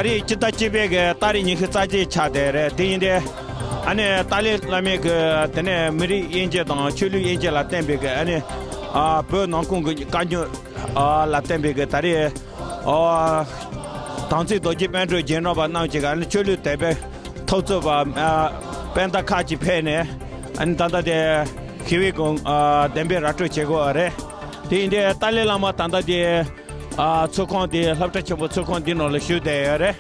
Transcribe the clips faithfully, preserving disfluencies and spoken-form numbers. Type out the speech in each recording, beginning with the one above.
ད་རེས་སྤྱི་ཟླ་གཅིག་པའི་གི་ཏ་རིག་ཉི་ཤུ་རྩ་གཅིག་ཆགས་བསྡད་རེད། དེ་ཡིན་དུས་ཨ་ནི་ཏཱ་ལའི་བླ་མའི་གི་དེ་ནས་མི་རིགས་དབྱེ་འབྱེད་དང་ཆོས་ལུགས་དབྱེ་འབྱེད་ལ་བརྟེན་པའི་གི་ཨ་ནི་ཨ་བོད་ནང་ཁུལ་གྱི་དཀའ་རྙོག་ཨ་ལ་བརྟེན་པའི་གི་ད་རེས་ཨ་དམ་ཚིག་རྡོ་རྗེ་སྤུན་གྲོགས་རྗེས་འབྲང་པ་རྣམས་ཀྱིས་ཨ་ནི་ཆོས་ལུགས་དད་པའི་འཐབ་རྩོད་པ་ཨ་སྤུན་ཟླ་ཁག་ཅིག་ཕེབས་ནས་ཨ་ནི་ད་ལྟ་དེ་ཞི་བའི་གི་ཨ་བདེན་པའི་ར་སྤྲོད་བྱེད་དགོས་པ་རེད། དེ་ཡིན་དུས་ཏཱ་ལའི་བླ་མ་ད་ལྟ་དེ་ཨ་ཚོགས་ཁང་དེ་སློབ་གྲྭ་ཆེན་པོ་ཚོགས་ཁང་འདི་ནང་ལ་བཞུགས་བསྡད་ཡོད་རེད།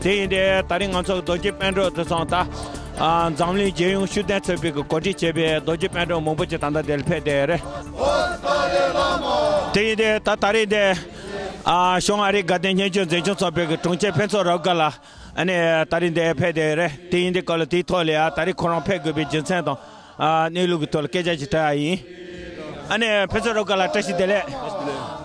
དེ་ཡིན་དུས་ད་རིང་ང་ཚོ་རྡོ་རྗེ་སྤུན་གྲོགས་དེ་ཚོ་ད་ཨ་འཛམ་གླིང་རྒྱལ་ཡོངས་ཤུགས་ལྡན་ཚོགས་པའི་གི་གོ་སྒྲིག་བྱས་པའི་རྡོ་རྗེ་སྤུན་གྲོགས་མང་པོ་ཅིག་ད་ལྟ་དེ་ལ་ཕེབས་བསྡད་ཡོད་རེད། དེ་ཡིན་དུས་ད་ད་རིང་དེ་ཨ་བྱང་ཨ་རིའི་དགའ་ལྡན་སྙན་ཞུ་འཛིན་སྐྱོང་ཚོགས་པའི་གི་དྲུང་ཆེ་ཕུན་ཚོགས་རབ་དགའ་ལགས་ཨ་ནི་ད་རིང་དེ་ཕེབས་བསྡད་ཡོད་རེད། དེ་ཡིན་དུས་སྐབས་ལ་དེའི་ཐོག་ལ་ཡ་ད་རིང་ཁོ་རང་ཕེབས་དགོས་པའི་རྒྱུ་མཚན་དང་། ཨ་གནས་ལུགས་ཀྱི་ཐོག་ལ་སྐད་ཆ་ཅིག་དྲི་ཡ་ཡིན། ཨ་ནི་ཕུན་ཚོགས་རབ་དགའ་ལགས་བཀྲ་ཤིས་བདེ་ལེགས།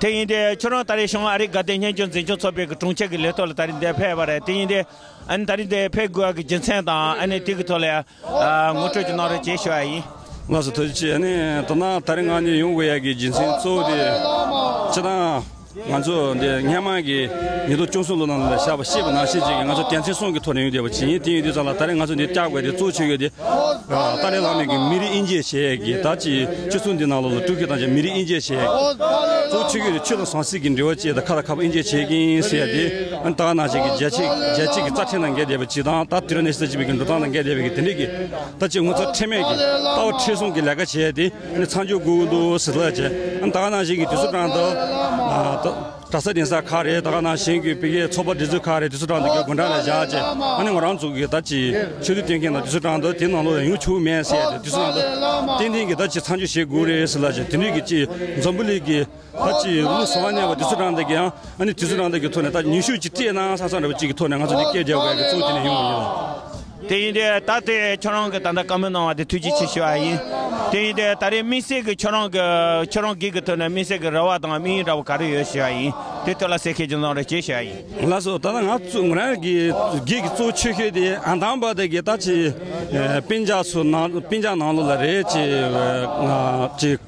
དེ་ཡིན་དུས་ཁྱོད་རང་ད་རེས་བྱང་ཨ་རིའི་དགའ་ལྡན་སྙན་ཞུ་འཛིན་སྐྱོང་ཚོགས་པའི་གི་དྲུང་ཆེ་གི་ལས་ཐོག་ལ་ད་རེས་འདིར་ཕེབས་པ་རེད། དེ་ཡིན་དུས་ཨ་ནི་ད་རེས་འདིར་ཕེབས་དགོས་ཡ་གི་རྒྱུ་མཚན་དང་ཨ་ནི་དེ་གི་ཐོག་ལ་ཡ་ཨ་ངོ་སྤྲོད་ཅིག་གནང་རོགས་བྱེད་ཞུ་ཡ་ཡིན། ལགས་སོ་ཐུགས་རྗེ་ཆེ། ཨ་ནི་ད་ནང་ད་རེས་ང་གཉིས་ཡོང་དགོས་ཡ་གི་རྒྱུ་མཚན་གཙོ་བོ་དེ་སྤྱིར་བཏང་ང་ཚོ་འདི་སྔོན་མ་གི་ཉིས་སྟོང་བཅུ་གསུམ་ལོ་ནང་ལ་བཞག་པ་ཤེས་པ་ནང་བཞིན་ཅིག་གི་ང་ཚོ་དོན་ཚན་གསུམ་གྱི་ཐོག་ནས་ཡོང་བསྡད་པ་ཅིག་ཡིན། དེ་ཡིན་དུས་ཙང་ལ་ད་རེས་ང་ཚོ་འདི་བཅར་དགོས་དེ་གཙོ་ཆེ་ཤོས་དེ་ཏཱ་ལའི་བླ་མའི་གི་མི་རིགས་དབྱེ་འབྱེད་བྱེད་ཡས་ཀྱི་ད་ཅིག་སྤྱི་ཚོགས་འདི་ནང་ལོགས་ལ་དཀྲུག་ཤིང་བཏང་བྱས་མི་རིགས་དབྱེ་འབྱེད་བྱེད་ཡས་ཀྱི་གཙོ་ཆེ་ཤོས་དེ་ཆོས་དང་ཟང་ཟིང་གི་འབྲེལ་བ་བཅས་དང་ཁ་དང་ཁ་བ་དབྱེ་འབྱེད་བྱེད་ཀྱི་ཡིན་ཟེར་ཡ་དེ་ཨ་ནི་ད་ག་ནང་བཞིན་གྱི་རྒྱལ་སྤྱི་རྒྱལ་སྤྱི་གི་རྩ་ཁྲིམས་དང་འགལ་བསྡད་པ་ཅིག་དང་ད་དུས་རབས་ཉི་ཤུ་རྩ་གཅིག་པའི་གི་འགྲོ་སྟངས་དང་འགལ་བསྡད་པའི་གི་དེ་འདྲས་ཀྱི་ད་ཅིག་ངོ་ཚ་ཁྲེལ་མེད་ཀྱི་ལྟ་བ་ཁྲེལ་གསུམ་གྱི་ལས་ཀ་བྱས་ཏེ་ཨ་ནི་མཚམས་འཇོག་དགོས་ཀྱི་འདུག་ཟེར་ལབ་བྱས། ཨ་ནི་ད་ག་ནང་བཞིན་གྱི་དུས་ཚོད་གྲངས་འདི་ཨ་ད་གྲྭ་ས་གདན་ས་ཁག་རེད། ད་ག་ནང་བཞིན་གྱི་བི་གའི་ཚོགས་པ་སྒྲིག་འཛུགས་ཁག་རེད། དུས་ཚོད་གྲངས་འདི་གའི་སྒོ་འགྲམ་ལ་བཞག་བྱས་ཨ་ནི་ང་རང་ཚོ་གི་ད་ཅིག་ཆོས་ལུགས་སྟོན་མཁན་དང་དུས་ཚོད་གྲངས་འདི་དེ་ནང་ལོགས་ལ་ཡོང་ཆོག་མེད་ཟེར་ཡ་དེ་དུས་ཚོད་གྲངས་འདི་ཏན་ཏན་གྱི་ད་ཅིག་མཚམས་འཇོག་བྱེད་དགོས་རེད་ཟེར་ལབ་བྱས། དེ་འདྲས་ཀྱི་ཅིག་འཛམ་བུ་གླིང་གི་ད་ཅིག་ལུགས་བཟང་བ་གནས་པ་དུས་ཚོད་གྲངས་འདི་གི་ཡང་ཨ་ནི་དུས་ཚོད་གྲངས་འདི་གི་ཐོག་ནས་ད་ཉི་ཤུ་ཅིག་སྤྲད་ན་བསམ་བསམ་འདྲ་པོ་ཅིག་གི་ཐོག་ནས་ང་ཚོ་འདི་སྐད་རྒྱག་དགོས་ཡ་གི་གཙོ་བོ་དེ་ནས་ཡོང་བ་ཡིན་ལ། དེ་ཡིན་དུས་ད་ལྟའི་ཁྱོད་རང་གི་ད་ལྟ་བཀའ་མོལ་གནང་བ་དེ་ཐུགས་རྗེ་ཆེ་ཞུ་བ་ཡིན། དེ་ཡིན་དུས་ད་རེས་དམིགས་བསལ་གྱི་ཁྱོད་རང་གི་ཁྱོད་རང་སྒེར་གྱི་ཐོག་ནས་དམིགས་བསལ་གྱི་རེ་བ་དང་དམིགས་ཡུལ་འདྲ་བོ་ག་རེ་ཡོད་ཞུ་བ་ཡིན། དེ་ཐོག་ལ་གསལ་བཤད་ཅིག་གནང་རོགས་བྱེད་ཞུ་བ་ཡིན། ལགས་སོ། ད་ལྟ་ང་ཚོ་ང་རང་གི་སྒེར་གྱི་གཙོ་ཆེ་ཤོས་དེ་ཨ་དང་པ་དེ་གི་ད་ཅིག་ཨ་སྤུན་ཀྱག་ཚོ་ནང་སྤུན་ཀྱག་ནང་ལོགས་ལ་རེད་ཅེས་ཅིག་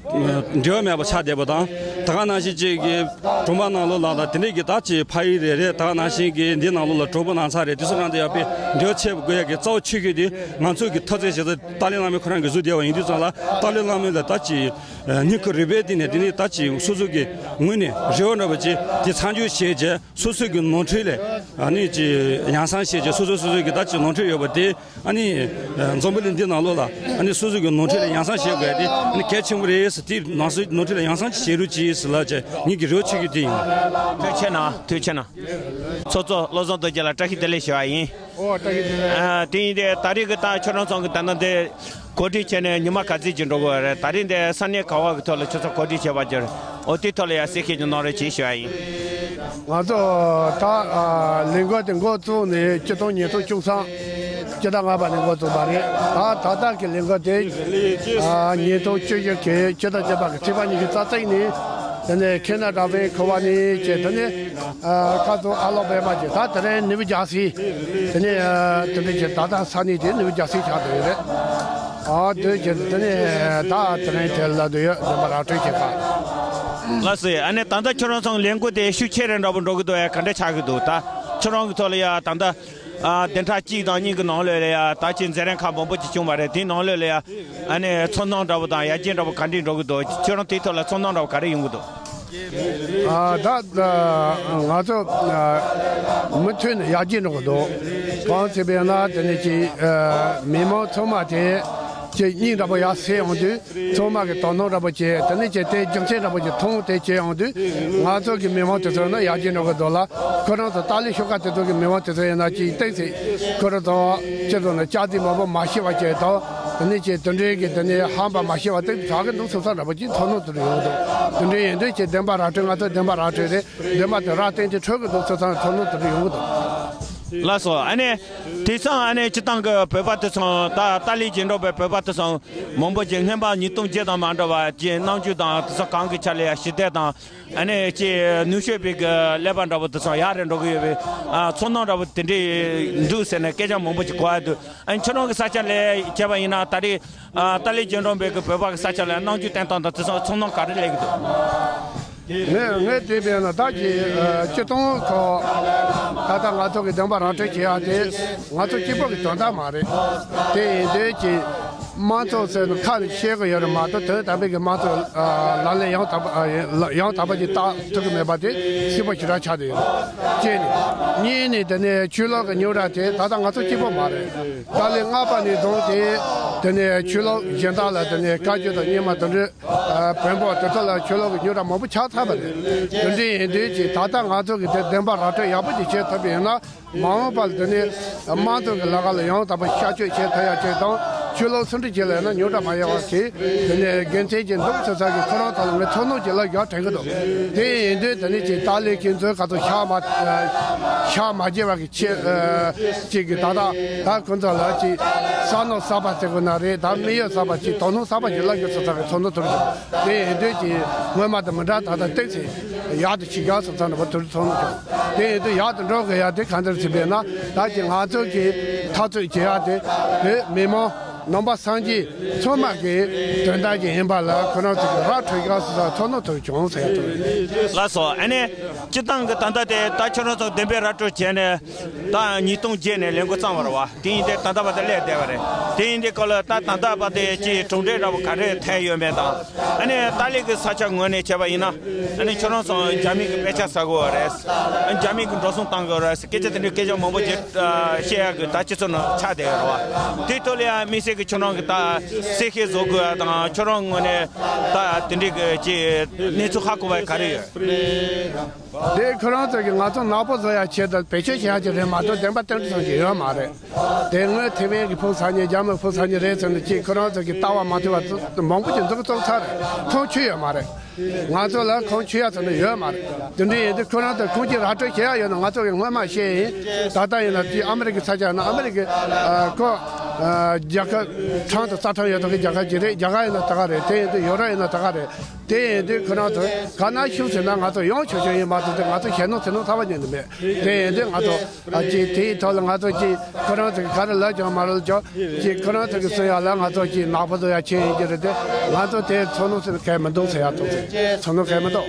འབྲེལ་བ་མེད་པ་ཆགས་བསྡད་པ་དང་། ད་ག་ནང་བཞིན་ཅིག་གི་གྲོང་པ་ནང་ལོགས་ལ་དང་དེ་འདྲས་ཀྱི་ད་ཅིག་ཕ་ཡུལ་རེ་རེ་ད་ག་ནང་བཞིན་གྱི་འདི་ནང་ལོགས་ལ་གྲོགས་པོ་ནང་ཚང་རེ་དུས་ཚོད་ནང་དུ་ཡག་པའི་འབྲེལ་བ་བྱེད་དགོས་ཡ་གི་རྩ་བ་ཆེ་ཤོས་དེ་ང་ཚོ་གི་ཐབས་རྩལ་ཞེ་ས་ཏཱ་ལའི་བླ་མ་ཁོ་རང་གི་བཟོ་བསྡད་པ་ཡིན་དུས་ཙང་ལ་ཏཱ་ལའི་བླ་མ་ལ་ད་ཅིག་སྙིང་ཁུ་རུས་པའི་སྟེང་ནས་དེ་ནས་ད་ཅིག་སོ་སོ་གི་ངོས་ནས་རེ་བ་འདྲ་པོ་ཅིག་དེ་མཚམས་འཇོག་བྱས་རྗེས་སོ་སོ་གི་ནོར་འཁྲུལ་ལས་ཨ་ནི་ཅིག་ཡང་སེ་བྱས་རྗེས་སོ་སོ་སོ་སོ་གི་ད་ཅིག་ནོར་འཁྲུལ་ཡོད་པ་དེ། ཨ་ནི་འཛམ་བུ་གླིང་འདི་ནང་ལོགས་ལ་ཨ་ནི་སོ་སོ་གི་ནོར་འཁྲུལ་ལ་ཡང་སེ་བྱེད་དགོས་ཏེ་ཨ་ནི་གལ་ཆེན་པོ་རེད་ཟེར། དེ་ནང་སོ་ནོར་འཁྲུལ་ལ་ཡང་སེ་བྱེད་རོགས་གྱིས་ཟེར་ལབ་བྱས་ངེད་ཀྱི་རེ་བ་ཆེ་ཤོས་དེ་ཡིན། ཐུགས་རྗེ་ཆེ་གནང་། ཐུགས་རྗེ་ཆེ་གནང་། ཚོགས་གཙོ་བློ་བཟང་རྡོ་རྗེ་ལགས་བཀྲ་ཤིས་བདེ་ལེགས་ཞུ་བ་ཡིན། ཨོ་བཀྲ་ཤིས་བདེ་ལེགས། ཨ་དེ་ཡིན་དེ་ད་རེས་ཀྱི་ད་ཁྱོད་རང་ཚོ་གི་ད་ནང་དེ་གོ་སྒྲིག་བྱས་ནས་ཉི་མ་ག་ཚོད་ཅིག་འགྲོ་དགོས་རེད། ད་རེས་འདི་ས་གནས་ག་བ་གི་ཐོག་ལ་ཁྱོད་ཚོ་གོ་སྒྲིག་བྱས་པ་ཅིག་རེད། ཨོ་དེ་ཐོག་ལ་ཡང་གསལ་བཤད་ཅིག་གནང་རོགས་གྱིས་ཞུ་བ་ཡིན། ང་ཚོ་ད་ཨ་ལས་འགུལ་དེ་འགོ་བཙུགས་ནས་སྤྱི་ཟླ་ཉིས་སྟོང་བཅུ་གསུམ་སྤྱི་ཟླ་ལྔ་པ་ནས་འགོ་བཙུགས་པ་རེད། ད་ད་ལྟ་གི་ལས་འགུལ་དེ་ཨ་ཉིས་སྟོང་བཅུ་བཞི་གི་སྤྱི་ཟླ་བརྒྱད་པ་གི་ཚེས་པ་ཉི་ཤུ་རྩ་གཅིག་ནས་དེ་ནས་ཁེ་ན་ཌ་ཝན་ཁོ་ཝ་ནས་བྱས། དེ་ནས་ཨ་ཁ་སང་ཨ་ལ་བྷེ་མ་བྱས། ད་དེ་རིང་ནིའུ་ཇར་སི་དེ་ནས་ཨ་དེ་འདྲ་བྱས། ད་ལྟ་ས་གནས་དེ་ནིའུ་ཇར་སི་ཆགས་བསྡད་ཡོད་རེད། ཨ་དེ་བྱས་དེ་ནས་ད་དེ་རིང་དེ་ལ་དུ་ཡོད། བདེན་པ་ར་སྤྲོད་བྱེད་པ། ལགས་སོ། ཨ་ནི་ད་ལྟ་ཁྱོད་རང་ཚོ་ལས་འགུལ་དེ་ཤུགས་ཆེ་རུ་འདྲ་པོ་འགྲོ་གི་འདུག་ཡ། ག་འདྲ་ཆགས་ཀྱི་འདུག་ད་ཁྱོད་རང་གི་ཐོག་ལ་ཡ་ད་ལྟ་ཨ་བདུན་ཕྲག་གཅིག་དང་གཉིས་ཀྱི་ནང་ལོགས་ལ་ཡ་ད་ཅིག་མཛད་རིམ་ཁག་མང་པོ་ཅིག་བྱུང་བ་རེད། དེའི་ནང་ལོགས་ལ་ཡ་ཨ་ནི་ཚོར་སྣང་འདྲ་པོ་དང་ཡར་རྒྱས་འདྲ་པོ་ག་འདྲས་འགྲོ་གི་འདུག་ཁྱོད་རང་དེའི་ཐོག་ལ་ཚོར་སྣང་འདྲ་པོ་ག་རེ་ཡོང་གི་འདུག་ཨ་ད་ང་ཚོ་མུ་མཐུད་ནས་ཡར་རྒྱས་འགྲོ་གི་འདུག་གང་ཟེར་བས་ན་དེ་ནས་ཅིག་མི་མང་ཚང་མ་དེ་ཅིག་སྙིང་འདྲ་པོ་ཡར་སེ་ཡོང་དུས། ཚང་མ་གི་དོ་སྣང་འདྲ་པོ་བྱས། དེ་ནས་ཀྱི་དེ་རྒྱུ་མཚན་འདྲ་པོ་ཅིག་མཐོང་དེ་བྱས་ཡོང་དུས། ང་ཚོ་གི་མི་མང་དེ་ཚོ་ནི་ཡར་རྒྱས་འགྲོ་གི་འདུག་ལ། ཁོ་རང་ཚོ་ཏཱ་ལའི་ཤོག་ཁག་དེ་ཚོ་གི་མི་མང་དེ་ཚོ་ཡིན་ན་ཅིག་ཏོག་ཙམ་ཁོ་རང་ཚོ་སྤྱི་ཚོགས་ནང་བཅའ་སྡོད་མང་པོ་མ་ཤེས་པ་བྱས་དང་། དེ་ནས་ཀྱི་དེ་འདྲའི་གི་དེ་ནས་ཧམ་པ་མ་ཤེས་པ་ཏོག་ཙམ་ཆགས་གི་འདུག་བསམ་བསམ་འདྲ་པོ་ཅིག་ཚོར་སྣང་དེ་འདྲ་ཡོང་གི་འདུག་དེ་འདྲའི་ཡིན་དུས་ཀྱི་བདེན་པ་ར་སྤྲོད། ང་ཚོ་བདེན་པ་ར་སྤྲོད་རེད། བདེན་པ་དེ་ར་བསྟན་ཏེ་འཕྲོད་གི་འདུག་བསམ་བསམ་ཚོར་སྣང་དེ་འདྲ་ཡོང་གི་འདུག་ལགས་སོ། ཨ་ནི་དེང་སང་ཨ་ནི་སྤྱིར་བཏང་གི་བོད་པ་དེ་ཚོ་ད་ཏཱ་ལའི་རྗེས་འབྲང་པའི་བོད་པ་དེ་ཚོ་མང་པོ་ཅིག་སྔོན་མ་ཉིས་སྟོང་བརྒྱད་དང་མ་འདྲ་བ་ཅིག་རྣམ་འགྱུར་དང་དེ་ཚོ་གང་གི་ཆ་ལ་ཡ་ཞི་བདེ་དང་ཨ་ནི་ཅིག་ནུས་ཤུགས་པའི་གི་ཀླད་པ་འདྲ་པོ་དེ་ཚོ་ཡར་རེ་འགྲོ་གི་ཡོད་པའི་ཨ་ཚོར་སྣང་འདྲ་པོ་དེ་འདྲས་འདུག་ཟེར་ནས་སྐད་ཆ་མང་པོ་ཅིག་གོ་ཡ་འདུག་ཨ་ནི་ཁྱོད་རང་གི་ས་ཆ་ལ་བྱས་པ་ཡིན་ན་ད་རེས་ཨ་ཏཱ་ལའི་རྗེས་འབྲང་པའི་གི་བོད་པ་གི་ས་ཆ་ལ་རྣམ་འགྱུར་བསྟན་སྟངས་དང་དེ་ཚོ་ཚོར་སྣང་ག་རེ་སླེབས་ཀྱི་འདུག་ངས་ངས་དྲིས་པས་ན། ད་ཀྱི་ཨ་སྤྱིར་བཏང་ཁོ་ད་ལྟ་ང་ཚོ་གི་བདེན་པ་ར་སྤྲོད་བྱེད་ཡ་དེ་ང་ཚོ་གཅིག་པོ་གི་དོན་དག་མ་རེད། དེ་ཡིན་དུས་ཀྱི་དམངས་གཙོ་ཟེར་ན་ཁ་ནས་བཤད་གི་ཡོད་རེད་མ་གཏོགས། དོན་དམ་པའི་གི་དམངས་གཙོ་ཨ་ལག་ལེན་ཡང་དག་པ་ཨ་ཡང་དག་པ་ཅིག་བསྟར་ཐུབ་ཀྱི་མེད་པ་དེ་སྲིད་པ་ཞེ་དྲག་ཆགས་བསྡད་ཡོད། གཅིག་ནས། གཉིས་ནས་དེ་ནས་ཆོས་ལུགས་ཀྱི་རྙོག་དྲ་དེ་ད་ལྟ་ང་ཚོ་གཅིག་པོ་མ་རེད། ཏཱ་ལའི་ལྔ་པ་ནས་བཟུང་སྟེ་དེ་ནས་ཆོས་ལུགས་གཞན་དག་ལ་དེ་ནས་བཀའ་བརྒྱུད་དང་རྙིང་མ་དེ་འདྲ། ཨ་བོན་པོ་དེ་ཚོ་ལ་ཆོས་ལུགས་ཀྱི་རྙོག་དྲ་མང་པོ་ཆགས་ཚར་བ་རེད། དེ་འདྲ་ཡིན་དུས་ཀྱི་ད་ལྟ་ང་ཚོ་གི་དེ་བདེན་པ་ར་སྤྲོད་ཡག་པོ་ཅིག་བྱེད་ཐུབ་པ་ཡིན་ན། མ་འོངས་པར་དེ་ནས་དམངས་གཙོ་གི་ལམ་ཁ་ལ་ཡང་དག་པ་ཤར་བསྐྱོད་བྱེད་ཐུབ་ཡག་ཅིག་དང་། ཆོས་ལུགས་སུ་འདྲ་ཅིག་ལ་ཡིན་ན་རྙོག་དྲ་མ་ཡོང་བ་ཅིག་དེ་ནས་དགེ་མཚན་གྱི་འདུག་ཚོད་ཚ་གི་ཁོ་རང་ཚོ་ལ་ངས་ཚོར་སྣང་ཅིག་ལ་རྒྱག་དྲན་གི་འདུག་དེ་ཡིན་དུས་དེ་ནས་ཅིག་ཏཱ་ལའི་གི་ཚོས་ག་ཚོད་ཤག་མ་ཤག་མ་བརྗེ་བ་གི་ཆེད་ཨ་ཅིག་གི་ད་ལྟ་ད་ཁོ་ཚོ་ལ་ཅིག་བསམ་མནོ་གསར་པ་ཟེར་དགོས་ན་རེད། ད་དམིགས་ཡུལ་གསར་པ་ཅིག་དོ་སྣང་གསར་པ་ཅིག་ལ་ཡོད་ས་ཚ་གི་ཚོར་སྣང་ཐོབ་བྱུང་། དེ་ཡིན་དུས་ཀྱི་སྔོན་མ་དང་མི་འདྲ་ད་ལྟ་ཏོག་ཙམ་ཡག་ཏུ་ཕྱིན་ཡག་ས་ཚ་འདྲ་པོ་ཐོབ་ཚོར་སྣང་བྱུང་། དེ་ཡིན་དུས་ཡག་ཏུ་འགྲོ་དགོས་ཡག་དེ་གང་ལྟར་ཟིན་པས་ན། ད་ཀྱི་ང་ཚོ་གི་འཐབ་རྩོད་བྱེད་ཡག་དེ་བོད་མི་མང་ནང་པ་སངས་རྒྱས་ཚང་མ་གི་དོན་དག་ཅིག་ཡིན་པ་ལ་ཁོ་རང་ཚོ་གི་ར་འཕྲོད་ཡག་ས་ཚ་ཚོར་སྣང་ཐོབ་བྱུང་ཟེར་ཡག་ཐོབ། ལགས་སོ། ཨ་ནི་སྤྱིར་བཏང་གི་ད་ལྟ་དེ་ད་ཁྱོད་རང་ཚོ་བདེན་པའི་ར་སྤྲོད་བྱས་ནས། ད་ཉིས་སྟོང་བརྒྱད་ནས་ལས་འགོ་བརྩམས་པ་རེད་བ། དེ་ཡིན་དུས་ད་ལྟ་བར་དུ་སླེབས་བསྡད་པ་རེད། དེ་ཡིན་དུས་སྐབས་ལ་ད་ད་ལྟ་བར་དུ་ཅིག་གྲུབ་འབྲས་འདྲ་པོ་ག་རེ་ཐོན་ཡོད་མེད་དང་། ཨ་ནི་ཏཱ་ལའི་གི་ས་ཆ་ངོས་ནས་བྱས་པ་ཡིན་ན། ཨ་ནི་ཁྱོད་རང་ཚོ་རྒྱ་མི་གི་དཔེ་ཆ་ཟ་དགོས་པ་རེད། རྒྱ་མི་གི་འགྲོ་སོང་བཏང་དགོས་པ་རེད། སྐད་ཆ་དེ་འདྲའི་སྐད་ཆ་མང་པོ་ཅིག་བཤད་ཡག་གི་ད་སྤྱི་ཚོགས་ནང་ཆགས་བསྡད་ཡོད་རེད་བ། དེའི་ཐོག་ལ་ཡང་དམིགས་བསལ་གི་ཁྱོད་རང་གི་ད་གསལ་བཤད་བཟོ་དགོས་པ་དང་། ཁྱོད་རང་ངོས་ནས་ད་དེ་འདྲའི་གི་ཅིག་གནས་ཚུལ་ཧ་གོ་བ་ག་རེ་ཡོད། དེ་ཁོ་རང་ཚོ་གིས་ང་ཚོ་ནག་པོ་བཟོ་ཡག་ཆེད་དུ་བེད་སྤྱོད་བྱེད་ཡག་ཅིག་རེད་མ་གཏོགས་བདེན་པ་ཏན་ཏན་ཅིག་ཡོད་མ་རེད། དེ་སྔོན་ཐེ་ཝན་གྱི་ཕུགས་བསམ་ཉེ་རྒྱ་མི་ཕུགས་བསམ་ཉེ་རེད་ཟེར་ནས་ཅིག་ཁོ་རང་ཚོ་གིས་ལྟ་བ་མ་མཐུན་པ་མང་པོ་ཅིག་འཛུགས་བཙུགས་ཚར་རེད། ཁུངས་ཆོད་ཡོད་མ་རེད། ང་ཚོ་ལ་ཁུངས་ཆོད་ཡག་ཟེར་ནས་ཡོད་མ་རེད། དེ་འདྲ་ཡིན་དུས་ཁོ་རང་ཚོ་ཁུངས་སྐྱེལ་ར་སྤྲོད་བྱེད་ཡག་ཡོད་ན་ང་ཚོ་གིས་སྔོན་མ་བཤད་ཡིན། ད་ལྟ་ཡིན་ན་ཅིག་ཨ་མི་རི་ཀའི་ས་ཆ་ན་ཨ་མི་རི་ཀའི་ཨ་ཁོ་ཨ་རྒྱལ་ཁབ་ཁྲང་དུ་རྩ་ཁྲང་ཡོད་ཐོག་གི་རྒྱལ་ཁབ་ཅིག་རེད། རྒྱ་གར་ཡིན་ན་ད་ག་རེད། དེ་ཡིན་དུས་ཡོ་རོབ་ཡིན་ན་ད་ག་རེད། དེ་ཡིན་དུས་ཁོ་རང་ཚོ་ག་ན་བཞུགས་ཟེར་ན་ང་ཚོ་ཡོང་ཆོག་ཆོག་ཡིན་མ་གཏོགས་དེ་ང་ཚོ་ཞེད་སྣང་ཚེར་སྣང་ཚ་བ་ཉིད་དུ་མེད། དེ་ཡིན་དུས་ང་ཚོ་ཨ་ཅིག་དེའི་ཐོག་ལ་ང་ཚོ་ཅིག་ཁོ་རང་ཚོ་གིས་ག་རེ་ལབ་ཀྱང་མ་ལབ་ཀྱང་ཅིག་ཁོ་རང་ཚོ་གིས་གསུང་ཡག་ལ་ང་ཚོ་ཅིག་ནག་པོ་བཟོ་ཡག་ཆེད་ཡིན་གྱི་རེད་དེ། ང་ཚོ་དེ་ཚོར་སྣང་ཚེར་སྣང་གང་ཡང་མི་འདུག་ཟེར་ཡག་ཐུག་ཚེ་ཚོར་སྣང་གང་ཡང་མི་འདུག་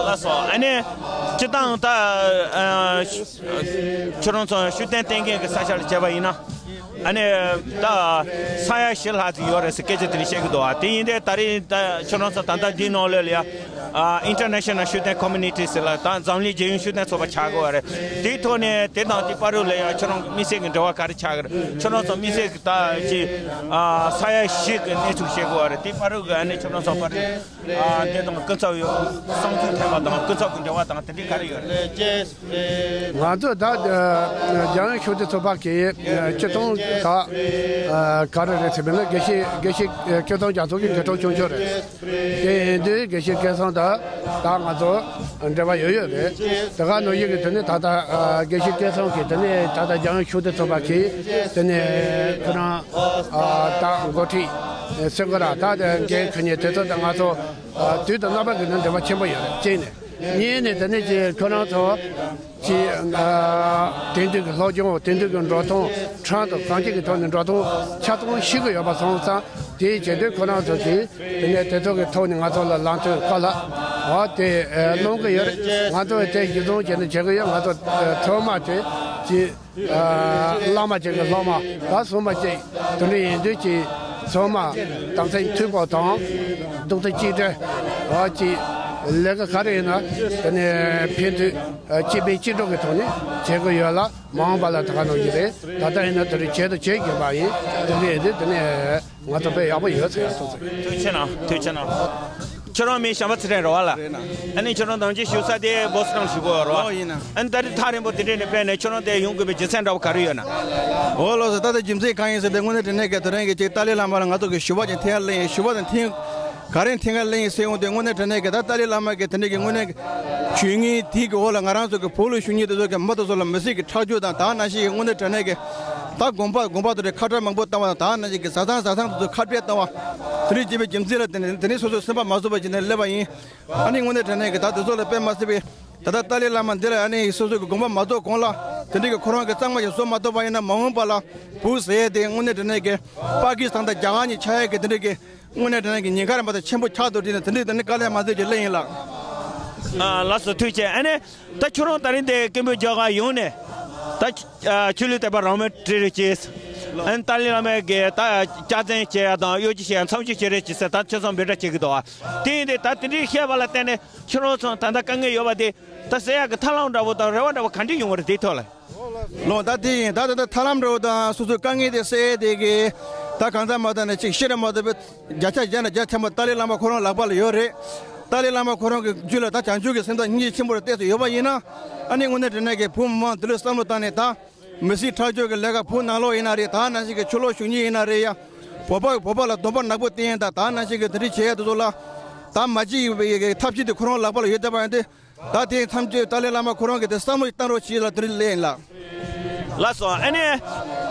ལགས་སོ། ཨ་ནི་སྤྱིར་བཏང་ད་ཨ་ཁྱོད་རང་ཚོ་ཤུགས་ལྡན་བསྟེན་མཁན་གྱི་ས་ཆ་ལ་བྱས་པ་ཡིན་ན། ཨ་ནི་ད་ས་ཡ་བཞི་ལྷག་ཙམ་ཡོད་རེད་ཟེར་སྐད་ཆ་དེ་འདྲ་བཤད་ཀྱི་འདུག་ཨ། དེ་ཡིན་དུས་ད་རེས་ད་ཁྱོད་རང་ཚོ་ད་ལྟ་འདིའི་ནང་ལོགས་ལ་ཡ་ཨ་ཨིན་ཊར་ནེ་ཤ་ནལ་ཤུགས་ལྡན་ཀོ་མུ་ནི་ཊི་ཟེར་ལ་ད་འཛམ་གླིང་རྒྱལ་ཡོངས་ཤུགས་ལྡན་ཚོགས་པ་ཆགས་ཀྱི་ཡོད་རེད། དེའི་ཐོག་ནས་དེ་དང་དེ་བར་དུ་ལ་ཡ་ཁྱོད་རང་དམིགས་བསལ་གྱི་འབྲེལ་བ་ག་རེ་ཆགས་ཀྱི་རེད། ཁྱོད་རང་ཚོ་དམིགས་བསལ་གྱི་ད་ཅིག་ཨ་ས་ཡ་བཞི་གི་གནས་ཚུལ་བཤད་ཀྱི་ཡོད་རེད། དེ་བར་དུ་གི་ཨ་ནི་ཁྱོད་རང་ཚོ་བར་དུ་ཨ་དེ་དང་སྐུ་ཚབ་ཡོད་གསང་སྤྱོད་ཐེབས་པ་དང་སྐུ་ཚབ་ཀྱི་འབྲེལ་བ་དང་དེ་འདྲའི་ག་རེ་ཡོད་རེད། ང་ཚོ་ད་རྒྱལ་ཡོངས་ཤུགས་ལྡན་ཚོགས་པ་གི་སྤྱི་སྟངས་ད་ག་རེ་རེད་ཟེར་བས་ན། དགེ་བཤེས་དགེ་བཤེས་སྐལ་བཟང་རྒྱ་མཚོ་གི་དགེ་ཕྲུག་ཆུང་ཆུང་རེད། དེ་ཡིན་དུས་དགེ་བཤེས་སྐལ་བཟང་དང་ད་ང་ཚོ་འབྲེལ་བ་ཡོད་ཡོད་རེད། དེ་ག་ནང་བཞིན་གྱི་དེ་ནས་ད་ལྟ་དགེ་བཤེས་སྐལ་བཟང་གིས་དེ་ནས་ད་ལྟ་རྒྱལ་ཡོངས་ཤུགས་ལྡན་ཚོགས་པ་གི་དེ་ནས་ཁོ་རང་ད་འགོ་ཁྲིད་སེ་གོ་ར་ད་འགན་འཁུར་མཁན་དེ་ཚོ་དང་ང་ཚོ་དུས་དང་རྣམ་པ་གི་ནང་འབྲེལ་བ་ཆེན་པོ་ཡོད་རེད། གཅིག་ནས། གཉིས་ནས་དེ་ནས་ཀྱི་ཁོ་རང་ཚོ་ཀྱི་ཨ་དེང་དུས་ཀྱི་སློབ་སྦྱོང་། དེང་དུས་ཀྱི་འགྲོ་སྟངས། ཁྲང་དང་གངས་སྐྱིད་ཀྱི་ཐོག་ནས་འགྲོ་སྟངས་ཆ་ཚང་ཤེས་ཀྱི་ཡོད་པ་སོང་ཙང་། དེའི་བྱེད་དུས་ཁོ་རང་ཚོ་གིས་དེ་ནས་དེ་ཚོ་གི་ཐོག་ནས་ང་ཚོ་ལ་ལམ་སྟོན་བཀའ་སློབ་འོ་དེ་ཨ་གནང་གི་ཡོད་རེད། ང་ཚོ་དེ་གཞི་བཟུང་བྱས་ནས་བྱེད་ཀྱི་ཡོད། ང་ཚོ་ཨ་ཚང་མ་དེ་ཀྱི་ཨ་བླ་མ་ཅིག་གི་སློབ་མ་ད་སོ་མ་ཅིག་དེ་འདྲ་ཡིན་དུས་ཀྱི་ཚང་མ་དམ་ཚིག་མཐུན་པ་དང་རྡོག་རྩ་གཅིག་སྒྲིལ་འོ་ཅིག་ལས་ཀ་ག་རེ་ཡིན་ན་དེ་ནས་ཕན་ཚུན་གཅིག་ཕན་གཅིག་གྲོགས་ཀྱི་ཐོག་ནས་བྱེད་དགོས་ཡོད་ལ། མ་འོངས་པ་ལ་ད་ག་ནང་བཞིན་རེད། ད་ལྟ་ཡིན་ན་དེ་རིང་བྱེད་དང་བྱེད་དགོས་པ་ཡིན། དེ་འདྲ་ཡིན་དུས་དེ་ནས་ང་ཚོ་དཔེ་ཡག་པོ་ཡོད་ཟེར་ཡག་སོང་ཟེར། ཐུགས་རྗེ་གནང་། ཐུགས་རྗེ་གནང་། ཁྱོད་རང་མིང་བྱམས་པ་ཚེ་རིང་རེད་བ་ལ། རེད་ན། ཨ་ནི་ཁྱོད་རང་ནམ་རྒྱུན་བཞུགས་ས་དེ་བོ་སི་ཊོན་བཞུགས་ཡོད་རེད་བ། ཨོ་ཡིན་ན། ཨ་ནི་ད་རེས་ཐག་རིང་པོ་དེ་འདྲས་ནས་ཕེབས་ནས་ཁྱོད་རང་དེ་ཡོང་དགོས་པའི་རྒྱུ་མཚན་འདྲ་བོ་ག་རེ་ཡོད་ན། འོ་ལགས་སོ། ད་ལྟ་རྒྱུ་མཚན་གང་ཡིན་ཟེར་ཏེ་དངོས་གནས་དྲང་གནས་ཀྱི་དེ་རིང་གི་ཅིག་ཏཱ་ལའི་བླ་མ་ལ་ང་ཚོ་གི་ཞུ་བ་ཅིག་འཐེན་ཡ་སླེབས་ཡིན། ཞུ་བ་དང་འཐེན་ག་རེ་འཐེན་ག་སླེབས་ཡིན་ཟེར་ཡོང་དུས་དངོས་གནས་དྲང་གནས་ཀྱི་ད་ཏཱ་ལའི་བླ་མ་གི་དེ་འདྲས་ཀྱི་དངོས་གནས་ཀྱི་ཇུས་ངན་དེ་གི་འོག་ལ་ང་རང་ཚོ་གི་བོད་ལ་བཞུགས་མཁན་དེ་ཚོ་གི་མི་དེ་ཚོ་ལ་མི་སེར་གྱི་ཁྲག་སྦྱོར་དང་ད་ནང་བཞིན་གྱི་དངོས་གནས་དྲང་གནས་ཀྱི་ད་དགོན་པ་དགོན་པ་དེ་འདྲས་ཁ་བྲལ་མང་པོ་བཏང་བ་དང་ད་ནང་བཞིན་གྱི་བཟའ་ཚང་བཟའ་ཚང་དེ་ཚོ་ཁ་བྲལ་བཏང་བ་དེ་འདྲས་བྱས་པའི་རྒྱུ་མཚན་ལ་བརྟེན་ནས་དེ་ནས་སོ་སོའི་སེམས་པ་མ་བཟོད་པ་བྱས་ནས་སླེབས་པ་ཡིན། ཨ་ནི་དངོས་གནས་དྲང་གནས་ཀྱི་ད་དེ་ཚོ་ལ་དཔེ་མ་སྲིད་པའི་ད་ལྟ་ཏཱ་ལའི་བླ་མ་འདི་ལ་ཨ་ནི་སོ་སོ་གི་དགོངས་པ་མ་རྫོགས་གོང་ལ་དེ་འདྲའི་གི་ཁོ་རང་གི་གཙང་མ་ཞིག་བཟོ་མ་ཐུབ་པ་ཡིན་ན་མ་འོངས་པ་ལ་བོད་ཟེར་ཡས་དེ་དངོས་གནས་དྲང་གནས་ཀྱི་པ་ཀི་སི་ཐན་དང་རྒྱ་གར་གཉིས་ཆགས་ཡས་ཀྱི་དེ་འདྲའི་གི་དངོས་གནས་དྲང་གནས་ཀྱི་ཉེན་ཁ་རིམ་པ་དང་ཆེན་པོ་ཆགས་འདུག་དྲིས་ནས་དེ་འདྲའི་དེ་ནི་དཀའ་ལས་མ་བཟོད་ཀྱི་སླེབས་ཡིན་ལགས། ཨ་ལགས་སོ། ཐུགས་རྗེ་ཆེ། ཨ་ནི་ད་ཁྱོད་རང་ད་རིང་འདི་སྐད་འབོད་རྒྱག་ག་ཡོང་ནས་ད་ཆོས་ལུགས་དད་པ་རང་མོས་སྤྲད་རོགས་གྱིས། ཨ་ནི་ཏཱ་ལའི་བླ་མ་གིས་ད་སྐྱག་རྫུན་བཤད་ཡ་དང་གཡོ་སྒྱུ་བཤད་ཡ་མཚམས་འཇོག་བྱེད་རོགས་གྱིས་ཟེར་ད་ཁྱོད་ཚོ་འབོད་སྒྲ་བྱེད་ཀྱི་འདུག་ཨ། དེ་ཡིན་དུས་ད་དེ་འདྲའི་བཤད་པ་ལ་བརྟེན་ནས་ཁྱོད་རང་ཚོ་ད་ལྟ་དཀའ་ངལ་ཡོད་པ་དེ་ད་སེལ་ཡག་གི་ཐབས་ལམ་འདྲ་པོ་དང་རེ་བ་འདྲ་པོ་ག་འདྲ་ཡོང་བ་རེད། དེའི་ཐོག་ལ། ལོ་ད་དེ་ཡིན། ད་ད་ད་ཐབས་ལམ་འདྲ་པོ་དང་སོ་སོའི་དཀའ་ངལ་དེ་སེལ་ཡས་དེ་གི་ད་གང་ཟག་མ་ད་ནས་ཅིག་ཤི་རེ་མ་ཐུབ་པའི་བརྒྱ་ཆ་བརྒྱ་ནས་བརྒྱ་ཆེན་པོ་ཏཱ་ལའི་བླ་མ་ཁོ་རང་ལག་པ་ལ་ཡོད་རེད། ཏཱ་ལའི་བླ་མ་ཁོ་རང་གི་རྒྱུད་ལ་ད་བྱང་ཆུབ་ཀྱི་སེམས་དང་སྙིང་རྗེ་ཆེན་པོ་རེ་གཏད་སྲོལ་ཡོད་པ་ཡིན་ན། ཨ་ནི་དངོས་གནས་དྲང་གནས་ཀྱི་བོད་མི་མང་འདི་ལོ་བསམ་བློ་བཏང་ནས་ད་མི་གསོད་ཁྲག་སྦྱོར་གྱི་ལས་ཀ་བོད་ནང་ལོགས་ཡིན་ན་རེད། ད་ནང་བཞིན་གྱི་ཕྱི་ལོགས་ཞུགས་མཁན་ཡིན་ན་རེད་ཡ། བོད་པ་བོད་པ་ལ་སྡོམ་པ་ནག་པོ་བསྟན་ཡ་ད་ད་ནང་བཞིན་གྱི་འདི་འདྲ་བྱེད་ཡ་དེ་ཚོ་ལ་ད་མ་བྱེད་ཡག་གི་ཐབས་ཤེས་དེ་ཁོ་རང་ལག་པ་ལ་ཡོད་བསྡད་པ་ཡིན་དུས། ད་དེ་མཚམས་གཅོད་ཏཱ་ལའི་བླ་མ་ཁོ་རང་གིས་དེ་བསམ་བློ་བཏང་རོགས་བྱེད་ལ་དེ་རིང་སླེབས་ཡིན་ལགས། ལགས་སོ། ཨ་ནི་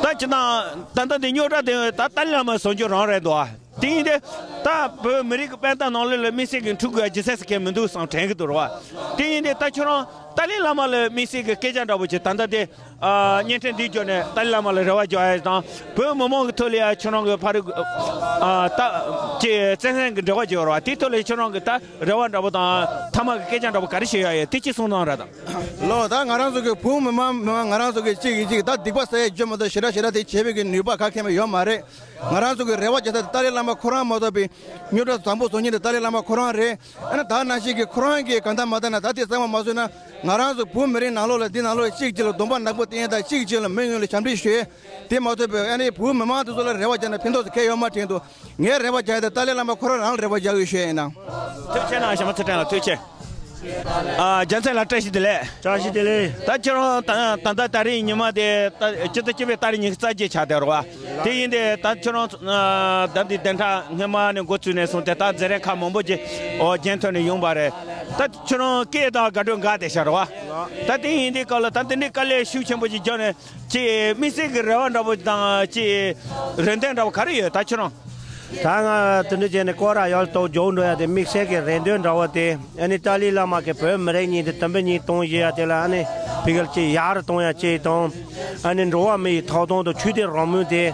ད་ཅི་དང་ད་ལྟ་འདི་རྙོག་དྲ་དེ་ད་ཏཱ་ལའི་བླ་མ་བཟོ་རྒྱུ་རང་རེད་འདུག་ཨ། དེ་ཡིན་དུས་ད་བོད་མི་རིགས་ཀྱི་དཔལ་འབྱོར་ནང་ལོགས་ལ་དམིགས་བསལ་གྱི་འཁྲུག་དགོས་ཡ་ཇི་སྲིད་སུ་གལ་མི་འདུག་བསམ་དྲན་གྱི་འདུག་རེད་བ། དེ་ཡིན་དུས་ད་ཁྱོད་རང་ཏཱ་ལའི་བླ་མ་ལ་དམིགས་བསལ་གྱི་སྐད་ཆ་འདྲ་པོ་ཅིག་ད་ལྟ་དེ་ཨ་བརྙན་འཕྲིན་འདི་བརྒྱུད་ནས་ཏཱ་ལའི་བླ་མ་ལ་རེ་བ་རྒྱག་ཡ་དང་བོད་མི་མང་གི་ཐོག་ལ་ཡ་ཁྱོད་རང་གི་ཕ་རི་ཨ་ད་ཀྱི་བཙན་བཟུང་གི་འབྲེལ་བ་བརྗོད་ར་བ་དེའི་ཐོག་ལ་ཁྱོད་རང་གི་ད་རེ་བ་འདྲ་པོ་དང་མཐའ་མ་གི་སྐད་ཆ་འདྲ་པོ་ག་རེ་ཞུ་ཡ་ཡོད་དེ་གཅིག་གསུང་དང་ར་དང་། ལོ་ད་ང་རང་ཚོ་གི་བོད་མི་མང་མི་མང་ང་རང་ཚོ་གི་གཅིག་གིས་གཅིག་ད་སྡིག་པ་བསགས་ཡ་བརྗོད་མ་གཏོགས་ཞེ་དྲག་ཞེ་དྲག་དེ་བྱེད་པའི་གི་ནུས་པ་ག་གེ་མ་ཡོད་མ་རེད། ང་རང་ཚོ་གི་རེ་བ་རྒྱག་ས་དེ་ཏཱ་ལའི་བླ་མ་ཁོ་རང་མ་གཏོགས་པའི་རྙོག་དྲ་བཟང་པོ་བཟོ་མཁན་དེ་ཏཱ་ལའི་བླ་མ་ཁོ་རང་རེད། ཨ་ནི་ད་ནང་བཞིན་གི་ཁོ་རང་གི་གང་ལྟར་མ་ལྟར་ན་ད་དེ་གཙང་མ་མ་བཟོས་ན་ང་རང་ཚོ་བོད་མི་རིགས་ནང་ལོགས་ལ་འདི་ནང་ལོགས་གཅིག་གཅིག་ལ་སྡོམ་པ་ནག་པོ་བསྟན་ཡ་དང་གཅིག་གཅིག་ལ་མི་ཡོངས་ལ་ཞབས་འདྲེན་ཞུ་ཡ། དེ་མ་ཐུབ་པའི་ཨ་ནི་བོད་མི་མང་དེ་ཚོ་ལ་རེ་བ་བརྒྱབ་ན་ཕན་ཐོགས་སུ་གལ་ཡོད་མ་དྲན་འདུག་ངས་རེ་བ་བརྒྱབ་ཡ་དེ་ཏཱ་ལའི་བླ་མ་ཁོ་རང་རང་ལ་རེ་བ་བརྒྱབ་ཡོད་ཞུ་ཡ་ཡིན་ན། ཐུགས་རྗེ་ཆེ་གནང་ཞྭ་མོ་ཚེ་བརྟན་ལགས་ཐུགས་རྗེ་ཆེ། ཨ་རྒྱལ་མཚན་ལགས་བཀྲ་ཤིས་བདེ་ལེགས། བཀྲ་ཤིས་བདེ་ལེགས། ད་ཁྱེད་རང་ད་ད་ལྟ་ད་རིང་ཉི་མ་དེ་ད་སྤྱི་ཟླ་བཅུ་པའི་ཏ་རིག་ཉི་ཤུ་རྩ་བརྒྱད་ཆགས་བསྡད་རེད་བ། དེ་ཡིན་དེ་ད་ཁྱེད་རང་ད་འདི་བདུན་ཕྲག་སྔོན་མ་ནས་འགོ་བཙུགས་ནས་བཟུང་སྟེ་ད་མཛད་རིམ་ཁག་མང་པོ་ཅིག་ཨོ་རྒྱན་ཐོག་ནས་ཡོང་པ་རེད། ད་ཁྱེད་རང་སྐད་དང་དགའ་སྤྲོ་འགའ་དེ་ཤར་བ། ད་དེ་ཡིན་དེ་སྐབས་ལ་ད་འདི་འདྲའི་དཀའ་ལས་ཤུགས་ཆེན་པོ་ཅིག་བརྒྱབ་ནས་ཅིག་དམིགས་བསལ་གྱི་རེ་བ་འདྲ་པོ་དང་ཅིག་རེ་འདུན་འདྲ་པོ་ག་རེ་ཡོད་ད་ཁྱེད་རང་། ད་ང་དེ་འདྲ་བྱས་ནས་སྐོར་ར་ཡར་ལ་ཏོག་མགྱོགས་འགྲོ་ཡ་དེ་དམིགས་བསལ་གྱི་རེ་འདུན་འདྲ་བོ་དེ་ཨ་ནི་ཏཱ་ལའི་བླ་མ་གི་བོད་མི་རིགས་གཉིས་དེ་དམ་པའི་གཉིས་གཏོང་བཞིན་ཡ་དེ་ལ་ཨ་ནི་ཕི་གལ་ཅིག་ཡར་གཏོང་ཡ་ཅིག་དང་། ཨ་ནི་འགྲོ་བ་མི་ཡི་ཐོབ་ཐང་དང་ཆོས་དད་རང་མོས་དེ་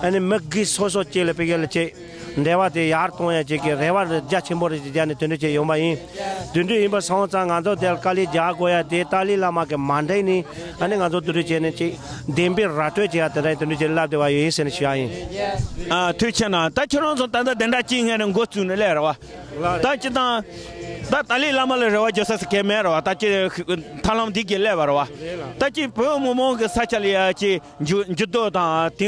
ཨ་ནི་མི་སྒེར་སོ་སོ་ཅིག་ལ་ཕི་གལ་ཅིག་འབྲེལ་བ་དེ་ཡར་གཏོང་ཡ་ཅིག་གི་རེ་བ་རྒྱ་ཆེན་པོ་རེ་ཅིག་བརྒྱབ་ནས་དེ་འདྲ་ཅིག་ཡོང་པ་ཡིན། དེ་འདྲ་ཡིན་པ་སོང་ཙང་ང་ཚོ་དེ་ལ་དཀའ་ལས་རྒྱག་དགོས་ཡ་དེ་ཏཱ་ལའི་བླ་མ་གི་མ་འགྲིག་ནི་ཨ་ནི་ང་ཚོ་དེ་འདྲ་བྱས་ནས་ཅིག་བདེན་པའི་ར་སྤྲོད་བྱེད་ཡ་དེ་འདྲ་དེ་འདྲ་ཅིག་ལབ་བསྡད་པ་ཡོད་ཡིན་ཟེར་ནས་ཞུ་ཡ་ཡིན། ཨ་ཐུགས་རྗེ་གནང་། ད་ཁྱོད་རང་ཚོ་ད་ལྟ་བདུན་ཕྲག་གཅིག་སྔོན་ནས་འགོ་བཙུགས་ནས་སླེབས་རེད་བ། ད་སྤྱིར་བཏང་ད་ཏཱ་ལའི་བླ་མ་ལ་རེ་བ་བརྗོད་ས་སུ་གལ་མེད་རེད་བ། ད་ཅི་ཐབས་ལམ་འདི་གི་སླེབས་པ་རེད་བ། ད་ཅི་བོད་མི་མང་གི་ས་ཆ་ལ་ཡ་ཅི་འགྱུར་འགྱུར་ལྡོག་དང་དེ་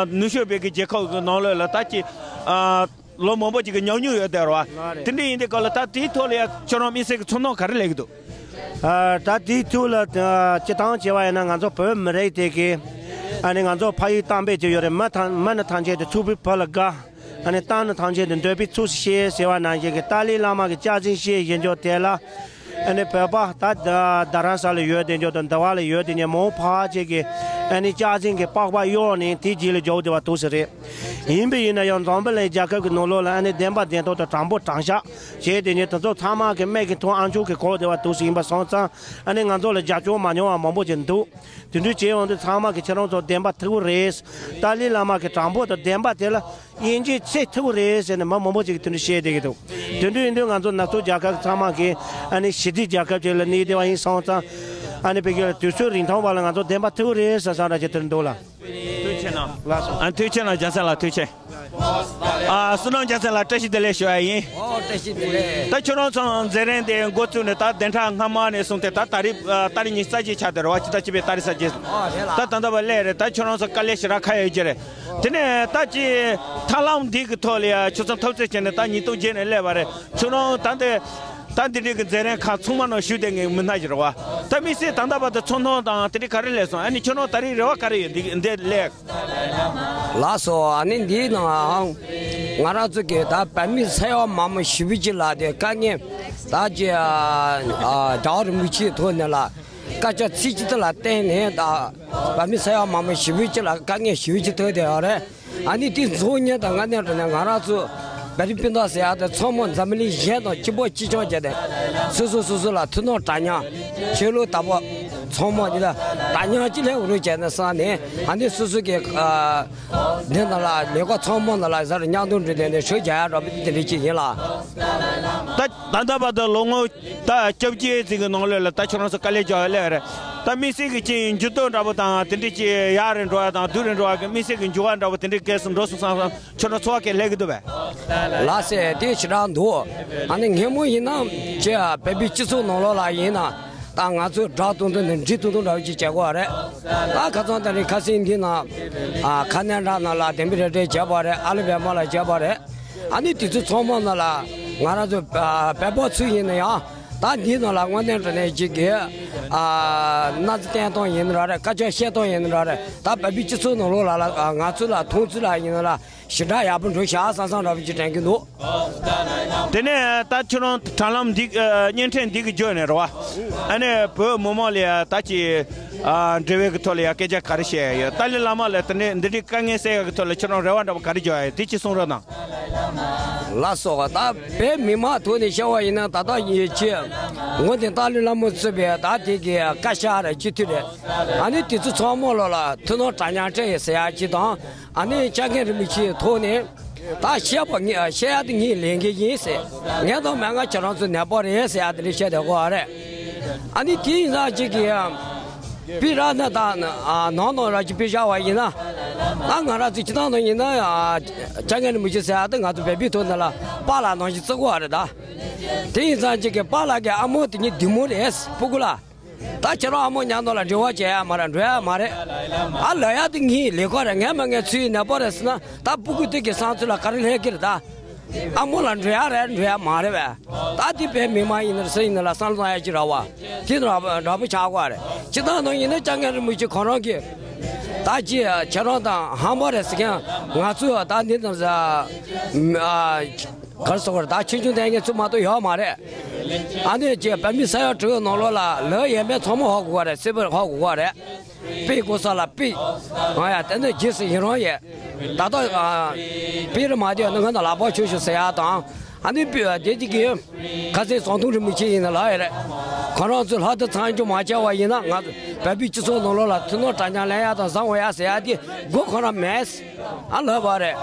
ནུབ་ཕྱོགས་བོད་ཀྱི་རྒྱལ་ཁབ་ཀྱི་ནང་ལོགས་ལ་ད་ཅི་ལོ་མང་པོ་ཅིག་གི་ཉམས་མྱོང་ཡོད་བསྡད་རེད་བ། དེ་འདྲ་ཡིན་དུས་སྐབས་ལ་ད་དེའི་ཐོག་ལ་ཡ་ཁྱོད་རང་དམིགས་བསལ་གྱི་ཚོར་སྣང་ག་རེ་སླེབས་ཀྱི་འདུག་ཨ་ད་དེའི་ཐོག་ལ་ཨ་སྤྱིར་བཏང་བྱས་པ་ཡིན་ན་ང་ཚོ་བོད་མི་རིགས་དེ་གི་ཨ་ནི་ང་ཚོ་ཕ་ཡུལ་གཏམ་དཔེ་ཅིག་ཡོད་རེད། མི་ཐམས་མི་ནི་ཐམས་ཅད་དུ་ཚུགས་པའི་བུ་ལ་དགའ། ཨ་ནི་གཏམ་ནི་ཐམས་ཅད་དུ་འདོད་པའི་ཚུལ་ཤེས་ཟེར་བ་ནང་བཞིན་གི་ཏཱ་ལའི་བླ་མ་གི་སྐྱག་རྫུན་བཤད་བཞིན་ཆོག་དེ་ལ་ཨ་ནི་བོད་པ་ད་རྡ་རྡ་རམ་ས་ལ་ཡོད་དེ་འཇོག་དང་འདི་བ་ལ་ཡོད་དེ་ཉེ་མོ་ཕ་ཅིག་གི་ཨ་ནི་སྐྱག་རྫུན་གི་པགས་པ་གཡོགས་ནས་དེ་རྗེས་ལ་འཇོག་བསྡད་པ་འདུག་ས་རེད། ཡིན་པས་ཡིན་ན་ཡང་འཛམ་བུ་གླིང་རྒྱལ་ཁབ་ཀྱི་ནང་ལོགས་ལ་ཨ་ནི་བདེན་པ་བདེན་ཐོག་ཏུ་དྲང་པོ་དྲང་བཞག་བྱས་དེ་ཉིད་དེ་ཚོ་ཚང་མ་གི་མིག་གི་མཐོང་ཨ་མཆོག་གི་གོ་བདེ་བ་འདུག་ཟིན་པ་སོང་ཙང་ཨ་ནི་ང་ཚོ་ལ་རྒྱབ་སྐྱོར་མ་མྱོང་བ་མང་པོ་ཅིག་འདུག་དེ་འདྲ་བྱས་ཡོང་དུས་ཚང་མ་གི་ཁྱེད་རང་ཚོ་བདེན་པ་ཐུག་རེད། ཏཱ་ལའི་བླ་མ་གི་དྲང་པོ་དང་བདེན་པ་དེ་ལ་དབྱེ་འབྱེད་ཚད་ཐུག་རེད་ཟེར་ནས་མི་མང་པོ་ཅིག་གིས་དེ་འདྲ་བཤད་བསྡད་ཀྱི་འདུག་དེ་འདྲ་ཡིན་དུས་ང་ཚོ་ནག་ཚོ་རྒྱལ་ཁབ་ཚང་མ་གི་ཨ་ནི་ཞི་བདེ་རྒྱལ་ཁབ་ཅིག་ལ་གནས་བསྡད་པ་ཡིན་སོང་ཙང་ཨ་ནི་བོད་ཀྱི་དུས་ཚོད་རིང་ཐུང་བ་ལ་ང་ཚོ་བདེན་པ་ཐུག་རེད་ཟེར་བསམ་འདྲ་ཅིག་དེ་འདྲ་འདུག་ལ། ཐུགས་རྗེ་གནང་། ལགས་སོ། ཨ་ཐུགས་རྗེ་གནང་རྒྱལ་མཚན་ལགས་ཐུགས་རྗེ། ཨ་བསོད་ནམས་རྒྱལ་མཚན་ལགས་བཀྲ་ཤིས་བདེ་ལེགས་ཞུ་བ་ཡིན། ཨོ་བཀྲ་ཤིས་བདེ་ལེགས། ད་ཁྱོད་རང་ཚོ་མཛད་རིམ་དེ་འགོ་བཙུགས་ནས་ད་བདུན་ཕྲག་སྔ་མ་ནས་བཟུང་སྟེ་ད་ད་རེས་ཨ་ཏ་རིག་ཉི་ཤུ་རྩ་གཅིག་ཆགས་བསྡད་རེད་བ། སྤྱི་ཟླ་བཅུ་པའི་ཏ་རིག་རྩ་གཅིག་ཨོ་རེད་ལགས། ད་ད་ལྟ་བར་སླེབས་རེད། ད་ཁྱོད་རང་ཚོ་དཀའ་ལས་ཞེ་དྲག་ཁག་ཡོད་ཀྱི་རེད། དེ་ནས་ད་ཅི་ཐབས་ལམ་འདི་གི་ཐོག་ལ་ཡ་ཆུ་ཚོད་འཐབ་རྩོད་བྱས་ནས་ད་ཉིས་སྟོང་བརྒྱད་ནས་སླེབས་པ་རེད། ཁྱོད་རང་ད་འདི་ད་འདི་འདྲའི་གི་མཛད་རིམ་ཁག་ཚང་མ་ནང་ཞུགས་བསྡད་མཁན་མི་སྣ་ཞིག་རེད་བ། ད་དམིགས་བསལ་ད་ལྟ་བར་དུ་ཚོར་སྣང་དང་དེ་འདྲའི་ག་རེ་སླེབས་སོང་། ཨ་ནི་ཁྱོད་རང་ད་རེས་རེ་བ་ག་རེ་ཡོད་འདི་འདི་སླེབས། ལགས་སོ། ཨ་ནི་འདི་ནང་ང་རང་ཚོ་གི་ད་བོད་མི་ས་ཡ་མང་པོ་ཞེ་པོ་ཅིག་ལ་དེ་དཀའ་ངལ་ད་ཅི་ཨ་ཨ་རྒྱལ་བ་རིན་པོ་ཆེའི་ཐོག་ནས་ལ་བཀའ་རྒྱ་ཚིག་གཅིག་དེ་ལ་བརྟེན་ནས་ད་བོད་མི་ས་ཡ་མང་པོ་ཞེ་པོ་ཅིག་ལ་དཀའ་ངལ་ཞེ་པོ་ཅིག་ཐོག་དེ་ཡོད་རེད། ཨ་ནི་དེ་རྫོགས་ཉིན་དང་ང་གནས་འགྲོ་ནས་ང་རང་ཚོ་བོད་རིགས་སྤུན་ཟླ་ཟེར་ཡ་དེ་ཚང་མ་འཛམ་བུ་གླིང་གཞན་དང་གཅིག་པ་གཅིག་རྐྱང་བྱས་ཏེ་སོ་སོ་སོ་སོ་ལ་ཐུགས་སྣང་དྲང་སྙོམས་ཆོས་ལུགས་ལྟ་བུ་ཚང་མ་འདི་ལ་དྲང་སྙོམས་གཅིག་ལས་འུ་རུ་བྱས་ནས་བསམ་ནས་ཨ་ནི་སོ་སོ་གི་ཨ་འདི་ནང་ལ་ལས་ཀ་ཚང་མ་ནང་ལ་ཟེར་མཉམ་དུ་འགྲོ་ནས་ནས་ཧྲུའུ་རྒྱག་ཡ་འདྲ་པོ་དེ་འདྲ་ཅིག་ཡིན་ལ། ད་ ད་ད་ལྟ་བར་དུ་ལོ་ངོ་ད་བཅོ་བརྒྱད་ཙམ་གྱི་ནང་ལོགས་ལ་ད་ཁྱོད་རང་ཚོ་དཀའ་ལས་རྒྱག་ཡ་སླེབས་རེད། ད་དམིགས་བསལ་གྱི་ཅིག་འགྱུར་ལྡོག་འདྲ་པོ་དང་དེ་འདྲ་ཅིག་ཡར་རེ་འགྲོ་བ་དང་མདུན་རེ་འགྲོ་བ་གི་དམིགས་བསལ་གྱི་འགྱུར་བ་འདྲ་པོ་དེ་འདྲའི་སྐབས་སུ་འགྲོ་སོང་བསམ་བསམ་ཁྱོད་རང་ཚོར་བ་ག་རེ་སླེབས་ཀྱི་འདུག་པས། ལགས་སེ། དེ་ཞེ་དྲག་འདུག་ཨ་ནི་སྔ་མོ་ཡིན་ན་ཅིག་བོད་པའི་སྤྱི་ཚོགས་ནང་ལོགས་ལ་ཡིན་ན་ད་ང་ཚོས་སྒྲ་ཐུང་ཐུང་དང་འབྲི་ཐུང་ཐུང་འདྲ་པོ་ཅིག་བྱེད་དགོས་པ་རེད། ད་ཁ་སང་དེ་རིང་ཁ་སང་འདི་ན་ཨ་ཁ་སྣོན་གྲལ་ནང་ལ་བདེན་པའི་རེ་འདྲའི་བྱས་པ་རེད། ཨ་ལི་བྷེ་མ་ལ་བྱས་པ་རེད། ཨ་ནི་དེ་ཚོ་ཚང་མ་ནང་ལ་ང་རང་ཚོ་ཨ་བོད་པ་ཚོ་ཡིན་ན་ཡང་ད་འདི་ནང་ལ་དངོས་གནས་དྲང་གནས་ཅིག་གི་ཨ་གནས་ཚུལ་བསྟན་སྟངས་ཡིན་ན་རེད། སྐད་ཆ་བཤད་སྟངས་ཡིན་ན་རེད། ད་བོད་པའི་སྤྱི་ཚོགས་ནང་ལོགས་ལ་ལ་ང་ཚོ་ལ་མཐོང་ཚུལ་ལ་ཡིན་ན་ལ་ཞེ་དྲག་ཡག་པོ་འགྲོ་ཤག་བསམ་བསམ་འདྲ་པོ་ཅིག་དྲན་གྱི་འདུག་དེ་ནས་ད་ཁྱོད་རང་དྲ་ལམ་འདི་ཨ་བརྙན་འཕྲིན་འདི་གི་བརྒྱུད་ནས་རེད་བ། ཨ་ནི་བོད་མི་མང་ལ་ཡ་ད་ཅི་ཨ་འབྲེལ་བའི་གི་ཐོག་ལ་ཡ་སྐད་ཆ་ག་རེ་བཤད་ཡ་ཡོད། ཏཱ་ལའི་བླ་མ་ལ་དེ་ནས་འདི་འདྲའི་དཀའ་ངལ་སེལ་ཡ་གི་ཐོག་ལ་ཁྱོད་རང་རེ་བ་འདྲ་པོ་ག་རེ་བརྗོད་ཡ་ཡོད། དེ་ཅིག་གསུང་རོགས་གནང་། ལགས་སོ། ད་བོད་མི་མང་ཐོག་ནས་བཤད་པ་ཡིན་ན་ད་ལྟ་ཡིན་ཆེ་ངོ་དེ་ཏཱ་ལའི་བླ་མ་གཙོས་པའི་ད་དེ་གི་བཀའ་ཤག་རེད། སྤྱི་འཐུས་རེད། ཨ་ནི་དེ་ཚོ་ཚང་མ་ལོ་ལ་ཐུགས་སྣང་དྲང་སྙིང་སྤྲད་ཡོད་ཟེར་ཡ་གཅིག་དང་། ཨ་ནི་སྐྱབས་མགོན་རིན་པོ་ཆེའི་ཐོག་ནས་ད་བཤད་པ་ངས་བཤད་ཡ་དེ་ངའི་ལས་འགན་ཡིན་ཟེར། ངས་དང་མེད་ང་ཁྱེད་རང་ཚོ་ནད་པ་རེད་ཟེར་ཡ་དེ་འདྲ་བཤད་བསྡད་ཀྱི་ཡོད་རེད། ཨ་ནི་དེ་ཡིན་ཙང་གཅིག་གི་ཡང་པི་ར་ན་དང་ནང་ནང་ར་གཅིག་པི་བཞག་པ་ཡིན་ན། ད་ང་རང་ཚོ་སྤྱི་བཏང་ནང་ཡིན་ན་སྐྱབས་མགོན་རིན་པོ་ཆེ་ཟེར་ཡ་དེ་ང་ཚོ་བོད་པའི་ཐོག་ནས་ལ་པཱ་ལགས་ནང་བཞིན་བརྩི་གི་ཡོད་རེད། ད་དེ་ཡིན་ཙང་གཅིག་གི་པཱ་ལགས་ཀྱི་ཨ་མོ་དེ་ཉིད་བདུད་མོ་རེད། སྤུ་གུ་ལ། ད་ཁྱེད་རང་ཨ་མོ་ཉག་ནོར་ལ་འབྲེལ་བ་བྱེད་ཡ་མ་རེད། འགྲོ་ཡ་མ་རེད། ཨ་ལབ་ཡ་དེ་ངའི་ལས་ཀ་རེད། ངས་མ་ངས་ཚུར་ནད་པ་རེད་ཟེར་ན་ད་སྤུ་གུ་དེ་གི་བསམ་ཚུལ་ལ་ག་རེ་སླེབས་ཀྱི་རེད་ད། ཨ་མོ་ལ་འགྲོ་ཡ་རེད་འགྲོ་ཡ་མ་རེད་པས། ད་དེ་བོད་མི་མང་ཡིན་ན་རེད་སུ་ཡིན་ན་ལ་བསམ་བློ་བཏང་ཡ་ཅིག་རེད་བ། དེ་འདྲ་འདྲ་པོ་ཆགས་ཀྱི་ཡོད་རེད། སྤྱི་བཏང་ནང་ཡིན་ན་སྐྱབས་མགོན་རིན་པོ་ཆེ་ཁོ་རང་གིས་ད་ཅི་ཁྱེད་རང་དང་ཧམ་པ་རེད་ཟེར་མཁན་ང་ཚོས་ད་འདི་དང་ཟ། ག་རེ་ཟེར་དགོས་རེད། ད་ཆུང་ཆུང་དེ་ངས་ཚུར་མ་གཏོགས་ཡོད་མ་རེད། ཨ་ནི་ཅེ་བོད་མི་ས་ཡ་དྲུག་ནང་ལོགས་ལ་ལོ་ཡས་མས་ཚང་མ་ཧ་གོ་གི་རེད། སྲིད་པ་ཧ་གོ་གི་རེད། དཔེ་གོ་ས་ལ་དཔེ། ང་ཡ་དེ་འདྲ་རྗེས་སུ་ཡི་རང་ཡས། ད་ལྟ་ཨ་དཔེ་རེད་མ་དེ་ནི་ང་ན་ལག་པ་ཆོས་ཞུ་ཟེར་ཡ་དང་། ཨ་ནི་དཔེ་དེ་གཅིག་གིས་ཁ་སང་ཟམ་གདོང་རིན་པོ་ཆེ་ཡིན་ན་ལ་ཡ་རེད། ཁོ་རང་ཚོས་ལྷ་དང་ཚང་རྒྱུ་མ་བྱས་པ་ཡིན་ན་ང་ཚོ་བོད་པའི་སྤྱི་ཚོགས་ནང་ལོགས་ལ་ཐུགས་སྣང་དྲང་སྙིང་ལེན་ཡ་དང་བཟང་བ་ཡ་ཟེར་ཡ་དེ་མགོ་ཁོ་རང་མེད། ཨ་ལབ་པ་རེད།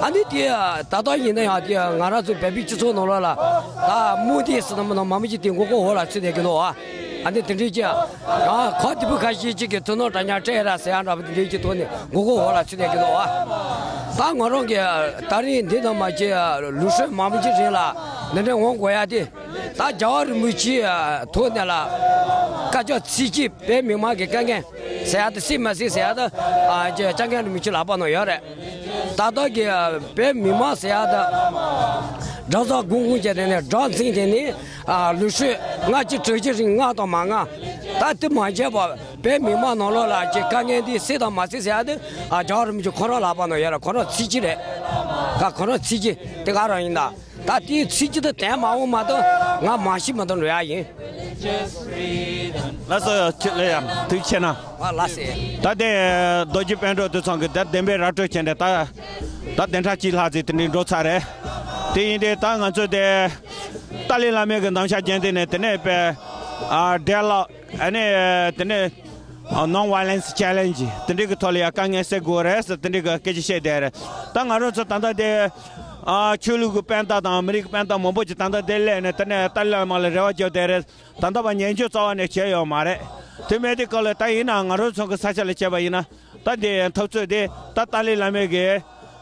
ཨ་ནི་དེ་ད་ལྟ་ཡིན་ན་ཡང་དེ་ང་རང་ཚོ་བོད་པའི་སྤྱི་ཚོགས་ནང་ལོགས་ལ་ད་མུ་མཐུད་ཟེར་ན་མ་ན་མ་མི་ཅིག་དེ་མགོ་སྐོར་འོག་ལ་ཚུད་བསྡད་ཀྱི་འདུག་ཨ། ཨ་ནི་དེ་འདྲའི་ཅིག་ཡང་ཁ་དེ་བུ་ཁ་ཤས་ཅིག་གིས་ཐུགས་སྣང་དྲང་སྙིང་སྤྲད་ར་ཟེར་ཡ་འདྲ་པོ་དེ་འདྲའི་ཅིག་ཐོག་ནས་མགོ་སྐོར་འོག་ལ་ཚུད་བསྡད་ཀྱི་འདུག་ཨ། ད་ང་རང་གིས་ད་རིང་འདི་ནང་མ་ཅིག་ལུགས་སྲོལ་མ་མི་ཅིག་རིང་ལ་འདི་འདྲའི་འོང་དགོས་ཡ་དེ། ད་རྒྱལ་བ་རིན་པོ་ཆེའི་ཐོག་ནས་ལ་བཀའ་ཕྱག་ཚིག་གཅིག་བོད་མི་མང་གི་དཀའ་ངལ་ཟེར་ཡ་དེ་སེལ་མ་སེལ་ཟེར་ཡ་དེ་ཨ་ཅེ་སྐྱབས་མགོན་རིན་པོ་ཆེ་ལག་པ་ནང་ཡོད་རེད། ད་ལྟ་གི་བོད་མི་མང་ཟེར་ཡ་དེ་གྲྭ་ཚང་དགོན་དགོན་བྱས་ཏེ་ནས་གྲྭ་འཛིན་ཏེ་ནས་ཨ་ལུགས་སྲོལ་ལྔ་བཅུ་དྲུག་ཅུ་རིང་སྔགས་དང་མ་སྔགས་ད་དེ་མ་བྱས་པ་བོད་མི་མང་ནང་ལོགས་ལ་ཅེ་དཀའ་ངལ་འདི་སེལ་དང་མ་སེལ་ཟེར་ཡ་དེ་ཨ་རྒྱལ་བ་རིན་པོ་ཆེ་ཁོ་རང་ལག་པ་ནང་ཡོད་རེད། ཁོ་རང་ཚིག་གཅིག་རེད། ཁོ་རང་ཚིག་གཅིག་དེ་ག་རང་ཡིན་ད། ད་དེའི་ཚིག་གཅིག་དེ་དན་མ་འོང་མ་གཏོགས་ང་མ་ཤི་མ་གཏོགས་འགྲོ་ཡ་ཡིན། ལགས་སོ། ཁྱེད་ལ་ཡང་ཐུགས་ཆེ་གནང་། ཨ་ལགས་སེ། ད་དེ་རྡོ་རྗེ་དཔལ་འབྲུག་དེ་ཚང་གི་ད་བདེན་པའི་ར་སྤྲོད་བྱས་ནས་ད་ད་བདུན་ཕྲག་གཅིག་ལྷག་ཙམ་དེ་འདྲའི་འགྲོ་ཚར་རེད། དེ་ཡིན་དུས་ད་ང་ཚོ་དེ་ཏཱ་ལའི་བླ་མའི་གི་འདམ་ཤག་རྒྱན་དེ་ནས་དེ་ནས་པའི་ཨ་འབྲེལ་ལག་ཨ་ནི་དེ་ནས་ཨ་Non-Violence Challenge དེ་འདྲའི་གི་ཐོག་ལ་ཡང་དཀའ་ངལ་སེལ་དགོས་རེད་ཟེར་དེ་འདྲའི་གི་སྐད་ཆ་བཤད་བསྡད་རེད། ད་ང་རང་ཚོ་ད་ལྟ་དེ་ཨ་ཆོས་ལུགས་ཀྱི་དཔེ་མཐའ་དང་མི་རིགས་ཀྱི་དཔེ་མཐའ་མང་པོ་ཅིག་ད་ལྟ་དེ་སླེབས་ནས་དེ་ནས་ཏཱ་ལའི་བླ་མ་ལ་རེ་བ་བརྒྱབ་བསྡད་རེད། ད་ལྟ་བར་ཉན་སྤྱོད་རྩ་བ་ནས་བྱས་ཡོད་མ་རེད། དེ་མེད་དུས་སྐབས་ལ་ད་ཡིན་ན་ང་རང་ཚོ་གི་ས་ཆ་ལ་བྱས་པ་ཡིན་ན་ད་འདི་འཐབ་རྩོད་དེ་ད་ཏཱ་ལའི་བླ་མའི་གི་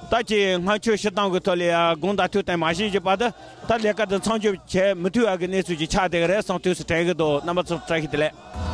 ད་ཅིག་སྔ་ཆོས་སྤྱིར་བཏང་གི་ཐོག་ལ་ཡང་དགོངས་དག་ཐུགས་བསྟན་མ་བཞེས་ཀྱི་བར་དུ་ད་ལས་ཀ་དེ་མཚམས་འཇོག་བྱེད་མི་ཐུབ་པ་གི་གནས་ཚུལ་ཅིག་ཆགས་བསྡད་ཀྱི་རེད་བསམ་དུས་སུ་དྲན་གྱི་འདུག་རྣམ་པ་ཚོ་བཀྲ་ཤིས་བདེ་ལེགས།